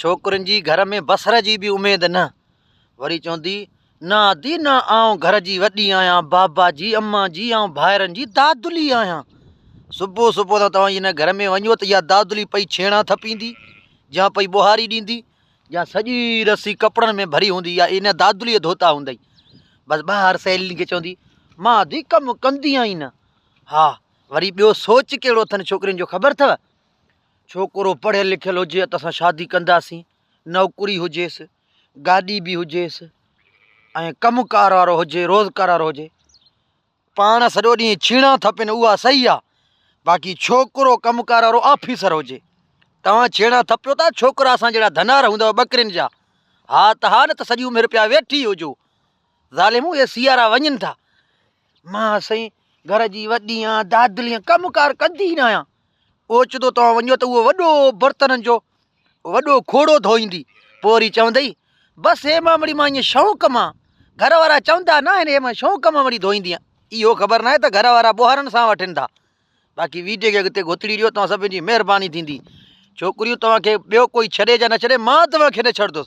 ڇوڪرين جي گهر ۾ بصر جي به اميد نه. وري چوندي، نه ادي نه آئون گهر جي وڏي آهيان، بابا جي، امان جي، آئون ڀائرن جي دادلي آهيان. صبح صبح سان توهان جي هن گهر ۾ وڃو ته اها دادلي پئي ڇيڻا ٿپيندي يا پئي ٻوهاري ڏيندي يا سڄي رسي ڪپڙن ۾ ڀري هوندي يا ان دادليء ڌوتا هوندئي. بس ٻاهر سهيلين کي چوندي، مان ادي ڪم ڪندي آهين نه. ها وري ٻيو سوچ ڪهڙو اٿن ڇوڪرين جو خبر اٿو؟ ڇوڪرو پڙهيل لکيل هجي ته اسان شادي ڪنداسين، نوڪري هجيس، گاڏي به هجيس ۽ ڪم ڪار وارو هجي، روزگار وارو هجي. پاڻ سڄو ڏينهن ڇيڻا ٿپين اها صحيح آ، باقي ڇوڪرو ڪم ڪار وارو آفيسر هجي. توهان ڇيڻا ٿپيو ٿا، ڇوڪرا اسان جهڙا ڌنار هوندؤ ٻڪرين جا. ها ته ها نه ته سڄي عمر پيا ويٺي هجو. ظالمو اهي سيارا وڃن ٿا. مان سائين گهر جي وڏي آن، دادلي آن، ڪم ڪار ڪندي ئي ناهيان. اوچتو توهان وڃو ته اهو وڏو برتنن جو وڏو کوڙو ڌوئيندي. پوء وري چوندئي، بس هي مان مڙئي مان ائين شوق مان، گهر وارا چوندا ناهن هي مان شوق مان مڙئي ڌوئيندي آهيان. اهو خبر ناهي ته گهر وارا ٻوهارن سان وٺن ٿا. باقي ويڊيو کي اڳتي گهتڙي ڏيو توهان سڀني جي مهرباني ٿيندي. ڇوڪريون توهان کي ٻيو ڪوئي ڇڏي يا نه ڇڏي مان توهان کي نه ڇڏندس.